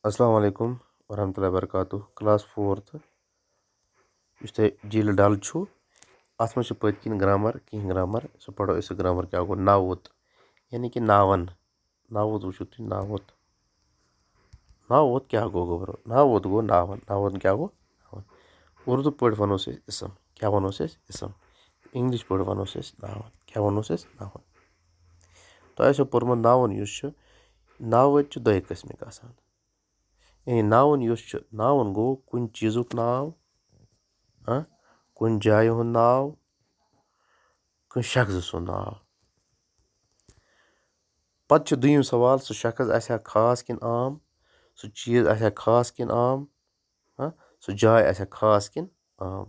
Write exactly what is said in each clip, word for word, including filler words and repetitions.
السلام علیکم ورحمۃ اللہ وبرکاتہ۔ کلاس فورتھ، یُس تۄہہِ جیٖلہِ ڈل چھُ، اَتھ منٛز چھُ پٔتۍ کِنۍ گرامر، کینٛہہ گرامر، سُہ پَرو أسۍ۔ سُہ گرامر کیٛاہ گوٚو؟ ناوُت، یعنی کہِ ناوَن۔ ناوُت وٕچھِو تُہۍ، ناوُت۔ ناوُت کیٛاہ گوٚو، گوٚبرو؟ ناوُت گوٚو ناوَن۔ ناوُت کیٛاہ گوٚو؟ ناوَن۔ اُردو پٲٹھۍ وَنوس أسۍ اسم۔ کیٛاہ وَنوس أسۍ؟ اسم۔ اِنگلِش پٲٹھۍ وَنوس أسۍ ناوَن۔ کیٛاہ وَنوس أسۍ؟ ناوَن۔ تۄہہِ آسیو پوٚرمُت ناوُن یُس چھُ، ناوٕتۍ چھِ دۄیہِ قٕسمٕکۍ آسان۔ یعنی ناوُن یُس چھُ، ناوُن گوٚو کُنہِ چیٖزُک ناو، ہاں، کُنہِ جایہِ ہُنٛد ناو، کُنہِ شخصہٕ سُنٛد ناو۔ پتہٕ چھُ دوٚیِم سوال، سُہ شخص آسہِ ہا خاص کِنہٕ عام؟ سُہ چیٖز آسہِ ہا خاص کِنہٕ عام؟ ہاں، سُہ جاے آسہِ ہا خاص کِنہٕ عام؟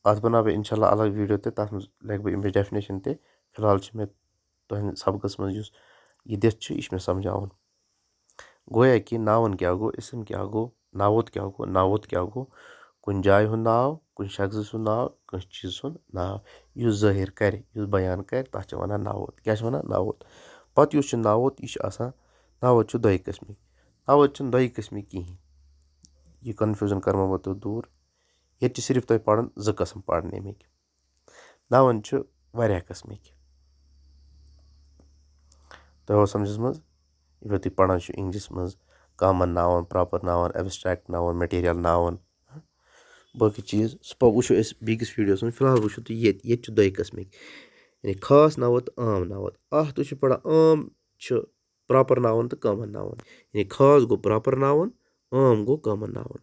اَتھ بَناوٕ بہٕ اِنشاء اللہ الگ ویٖڈیو تہِ، تَتھ منٛز لیکھٕ بہٕ اَمِچ ڈیفِنیشن تہِ۔ فی الحال چھِ مےٚ تُہٕنٛدِ سبقَس منٛز یُس یہِ دِتھ چھُ، یہِ چھُ مےٚ سَمجھاوُن۔ گویا کہِ ناوُن کیٛاہ گوٚو، اسم کیٛاہ گوٚو، ناوُت کیٛاہ گوٚو؟ ناوُت کیٛاہ گوٚو؟ کُنہِ جایہِ ہُنٛد ناو، کُنہِ شخصہٕ سُنٛد ناو، کٲنٛسہِ چیٖزٕ سُنٛد ناو، یُس ظٲہِر کَرِ، یُس بیان کَرِ، تَتھ چھِ وَنان ناوُت۔ کیٛاہ چھِ وَنان؟ ناوُت۔ پَتہٕ یُس چھُ ناوُت، یہِ چھُ آسان، ناوُت چھُ دۄیہِ قٕسمٕکۍ۔ ناوُت چھُنہٕ دۄیہِ قٕسمٕکۍ کِہیٖنۍ۔ یہِ confusion کَرٕ بہٕ تۄہہِ دوٗر۔ ییٚتہِ چھِ صرف تۄہہِ پَرُن زٕ قٕسم پَرنہٕ اَمِکۍ۔ ناوُن چھِ واریاہ قٕسمٕکۍ۔ تۄہہِ اوس سَمجھَس منٛز، یہِ تُہۍ پَران چھِو اِنگلِشَس منٛز، common noun، proper noun، abstract noun، material noun، باقٕے چیٖز، سُہ پَتہٕ وٕچھو أسۍ بیٚکِس ویٖڈیوَس منٛز۔ فی الحال وٕچھِو تُہۍ ییٚتہِ، ییٚتہِ چھِ دۄیہِ قٕسمٕکۍ۔ یعنی خاص ناوُت تہٕ عام ناوُت۔ اَتھ تُہۍ چھِو پَران، عام چھُ proper noun تہٕ common noun۔ یعنی خاص گوٚو proper noun، عام گوٚو common noun۔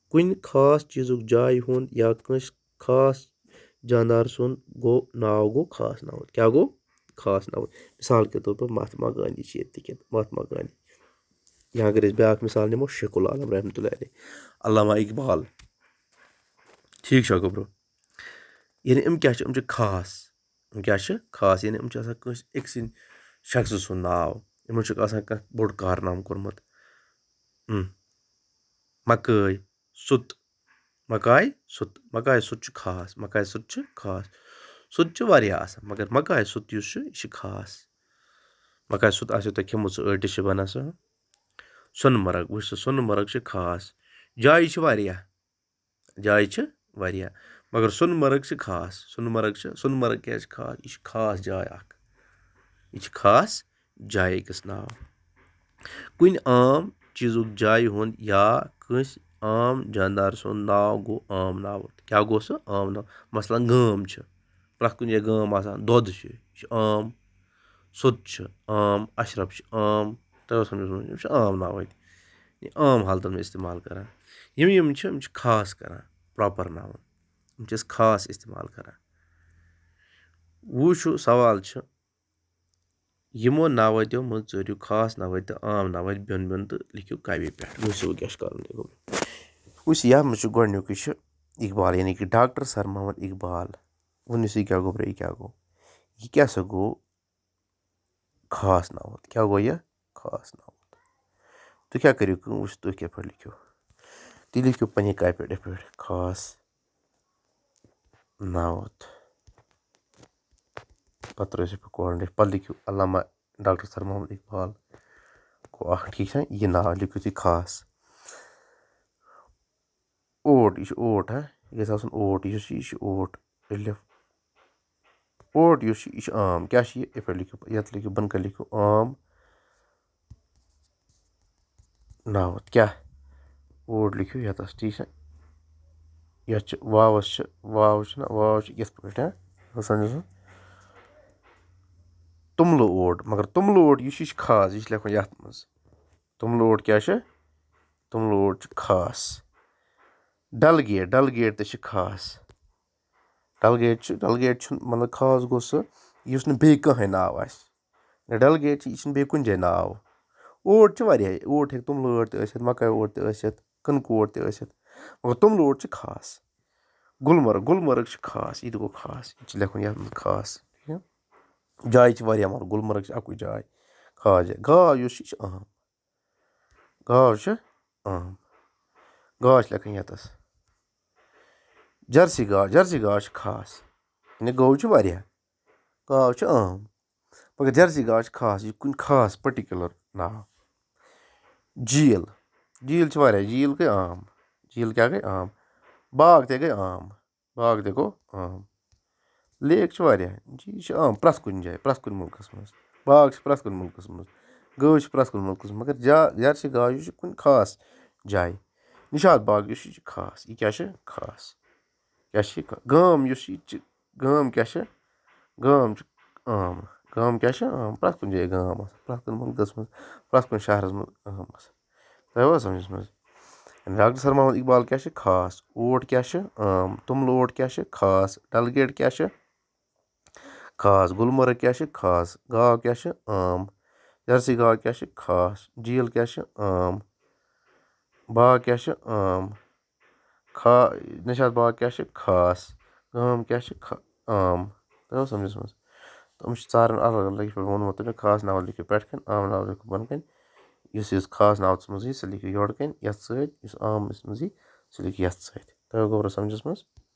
کُنہِ خاص چیٖزُک، جایہِ ہُنٛد یا کٲنٛسہِ خاص جاندار سُنٛد گوٚو ناو، گوٚو خاص ناوُت۔ کیٛاہ گوٚو؟ خاص ناوُت۔ مثال کے طور پر مہاتما گاندھی چھِ ییٚتہِ تہِ کینٛہہ، مہاتما گاندھی۔ یا اگر أسۍ بیٛاکھ مثال نِمو، شیخ العالم رحمتہ اللہ علیہ، علامہ اقبال۔ ٹھیٖک چھا گوٚبرو؟ یعنی یِم کیٛاہ چھِ؟ یِم چھِ خاص۔ یِم کیٛاہ چھِ؟ خاص۔ یعنی یِم چھِ آسان کٲنٛسہِ أکۍ سٕنٛدِ شخصہٕ سُنٛد ناو۔ یِمو چھُکھ آسان کانٛہہ بوٚڑ کارنامہٕ کوٚرمُت۔ اۭں۔ مکٲے، سُت۔ مکاے سُت۔ مکاے سُت چھُ خاص۔ مکاے سُت چھُ خاص۔ سُت چھُ واریاہ آسان، مگر مکاے سُت یُس چھُ، یہِ چھُ خاص۔ مکاے سُت آسیو تۄہہِ کھیوٚمُت، سُہ ٲٹِس چھِ بَنان سُہ۔ سۄنہٕ مرگ، وٕچھ سا، سۄنہٕ مرگ چھِ خاص۔ جایہِ چھِ واریاہ۔ جایہِ چھِ واریاہ، مگر سۄنہٕ مرگ چھِ خاص۔ سۄنہٕ مرگ چھِ، سۄنہٕ مرگ کیٛازِ چھِ خاص؟ یہِ چھِ خاص جاے اَکھ۔ یہِ چھِ خاص جایہِ أکِس ناو۔ کُنہِ عام چیٖزُک، جایہِ ہُنٛد یا کٲنٛسہِ عام جاندار سُنٛد ناو گوٚو عام ناوُت۔ کیٛاہ گوٚو سُہ؟ عام ناو۔ مثلاً گٲم چھِ، پرٛٮ۪تھ کُنہِ جایہِ گٲم آسان۔ دۄد چھُ، یہِ چھُ عام۔ سوٚت چھُ عام۔ اشرف چھُ عام۔ تۄہہِ اوس سمجھس منٛز، یِم چھِ عام ناو اَتہِ۔ یہِ عام حالتن منٛز استعمال کران۔ یِم، یِم چھِ، یِم چھِ خاص کران، proper noun۔ یِم چھِ أسۍ خاص استعمال کران۔ وۄنۍ چھُ سوال چھُ، یِمو ناوتیو منٛز ژٲرِو خاص ناوتۍ تہٕ عام ناوتۍ بیوٚن بیوٚن تہٕ لیکھِو کاپی پٮ۪ٹھ۔ وٕچھِو کیٛاہ چھُ کرُن تۄہہِ گۄڈٕ۔ وٕچھ، یَتھ منٛز چھُ گۄڈٕنیُکُے چھُ اقبال، یعنی کہِ ڈاکٹر سر محمد اقبال۔ وۄنۍ یُس یہِ کیٛاہ گوٚو، برٛونٛہہ یہِ کیٛاہ گوٚو؟ یہِ کیٛاہ سا گوٚو؟ خاص ناوُت۔ کیٛاہ گوٚو یہِ؟ خاص ناوُت۔ تُہۍ کیٛاہ کٔرِو کٲم؟ وٕچھ، تُہۍ کِتھ پٲٹھۍ لیکھِو۔ تُہۍ لیکھِو پنٛنہِ کاپہِ پٮ۪ٹھ یِتھ پٲٹھۍ، خاص ناوُت۔ پَتہٕ ترٛٲیِو سُہ coordinate۔ پَتہٕ لیکھِو علامہ ڈاکٹر سر محمد اقبال۔ گوٚو اَکھ، ٹھیٖک چھا؟ یہِ ناو لیکھِو تُہۍ خاص۔ اوٹ، یہِ چھُ اوٹ، ہا؟ یہِ گژھِ آسُن اوٹ۔ یُس یہِ، یہِ چھُ اوٹ۔ الف۔ اوٹ یُس چھُ، یہِ چھُ عام۔ کیٛاہ چھُ یہِ؟ یِتھ پٲٹھۍ لیکھِو، یَتھ لیکھِو، بۄنہٕ کَنہِ لیکھِو عام ناوُت۔ کیٛاہ؟ اوٹ لیکھِو یَتَس، ٹھیٖک چھا؟ یَتھ چھِ واوَس چھِ، واو چھِنہ، واو چھِ یِتھ پٲٹھۍ، ہا؟ سَمجھِو سا؟ توٚملہٕ اوٹ، مگر توٚملہٕ اوٹ یُس چھُ، یہِ چھُ خاص، یہِ چھُ لیکھُن یَتھ منٛز۔ توٚملہٕ اوٹ کیٛاہ چھُ؟ توٚملہٕ اوٹ چھُ خاص۔ ڈل گیٹ، ڈل گیٹ تہِ چھِ خاص۔ ڈل گیٹ چھُ، ڈل گیٹ چھُنہٕ، مطلب، خاص گوٚو سُہ، یُس نہٕ بیٚیہِ کٕہٕنۍ ناو آسہِ۔ ڈل گیٹ چھِ، یہِ چھُنہٕ بیٚیہِ کُنہِ جایہِ ناو۔ اوٹ چھِ واریاہ، اوٹ ہیٚکہِ توٚملہٕ اوٹ تہِ ٲسِتھ، مکایہِ اوٹ تہِ ٲسِتھ، کٕنکہٕ اوٹ تہِ ٲسِتھ، مگر توٚملہٕ اوٹ چھِ خاص۔ گُلمرگ، گُلمرگ چھِ خاص، یہِ تہِ گوٚو خاص، یہِ تہِ چھُ لیکھُن یَتھ منٛز خاص۔ ٹھیٖک چھا؟ جایہِ چھِ واریاہ، مگر گُلمرگ چھِ اَکُے جاے، خاص جاے۔ گاو یُس چھِ، یہِ چھِ اہم۔ گاو چھِ عام۔ گاو چھِ لیکھٕنۍ یَتَس۔ جرسی گاو، جرسی گاو چھِ خاص۔ یعنی گٲو چھِ واریاہ۔ گاو چھِ عام۔ مگر جرسی گاو چھِ خاص۔ یہِ چھِ کُنہِ خاص particular ناو۔ جھیٖل۔ جھیٖل چھِ واریاہ، جھیٖل گٔے عام۔ جھیٖل کیٛاہ گٔے؟ عام۔ باغ تہِ گٔے عام۔ باغ تہِ گوٚو عام۔ لیک چھِ واریاہ۔ جی، یہِ چھِ عام پرٛٮ۪تھ کُنہِ جایہِ، پرٛٮ۪تھ کُنہِ مُلکَس منٛز۔ باغ چھِ پرٛٮ۪تھ کُنہِ مُلکَس منٛز۔ گٲو چھِ پرٛٮ۪تھ کُنہِ مُلکَس منٛز۔ مگر جا-، جرسی گاو، یہِ چھِ کُنہِ خاص جایہِ۔ نِشاط باغ یُس چھُ، یہِ چھُ خاص۔ یہِ کیٛاہ چھُ؟ خاص۔ کیٛاہ چھُ یہِ؟ خا-، گام یُس چھُ، یہِ تہِ چھُ، گام کیٛاہ چھُ؟ گام چھُ عام۔ گام کیٛاہ چھُ؟ عام۔ پرٛٮ۪تھ کُنہِ جایہِ گام آسان۔ پرٛٮ۪تھ کُنہِ مُلکَس منٛز، پرٛٮ۪تھ کُنہِ شہرَس منٛز عام آسان۔ تۄہہِ آوا سَمجھَس منٛز؟ یعنی ڈاکٹر سَر محمد اقبال کیٛاہ چھُ؟ خاص۔ اوٹ کیٛاہ چھُ؟ عام۔ توٚملہٕ اوٹ کیٛاہ چھُ؟ خاص۔ ڈل گیٹ کیٛاہ چھُ؟ خاص۔ گُلمرگ کیٛاہ چھُ؟ خاص۔ گاو کیٛاہ چھُ؟ عام۔ جرسی گاو کیٛاہ چھُ؟ خاص۔ جھیٖل کیٛاہ چھُ؟ عام۔ باغ کیٛاہ چھُ؟ عام۔ کھا-، نِشاط باغ کیٛاہ چھُ؟ خاص۔ گام کیٛاہ چھُ؟ خا-، عام۔ تۄہہِ آو سَمجھَس منٛز؟ تِم چھِ ژارَن الگ الگ، یِتھ پٲٹھۍ ووٚنمُت تۄہہِ مےٚ، خاص ناو لیکھِو پٮ۪ٹھ کَنۍ، عام ناو لیکھِو بۄن کَنۍ۔ یُس یُس خاص ناوَس منٛز یی، سُہ لیکھِو یورٕ کَنۍ یَتھ سۭتۍ، یُس عامَس منٛز یی، سُہ لیکھِو یَتھ سۭتۍ۔ تۄہہِ آو گوٚبرا سَمجھَس منٛز؟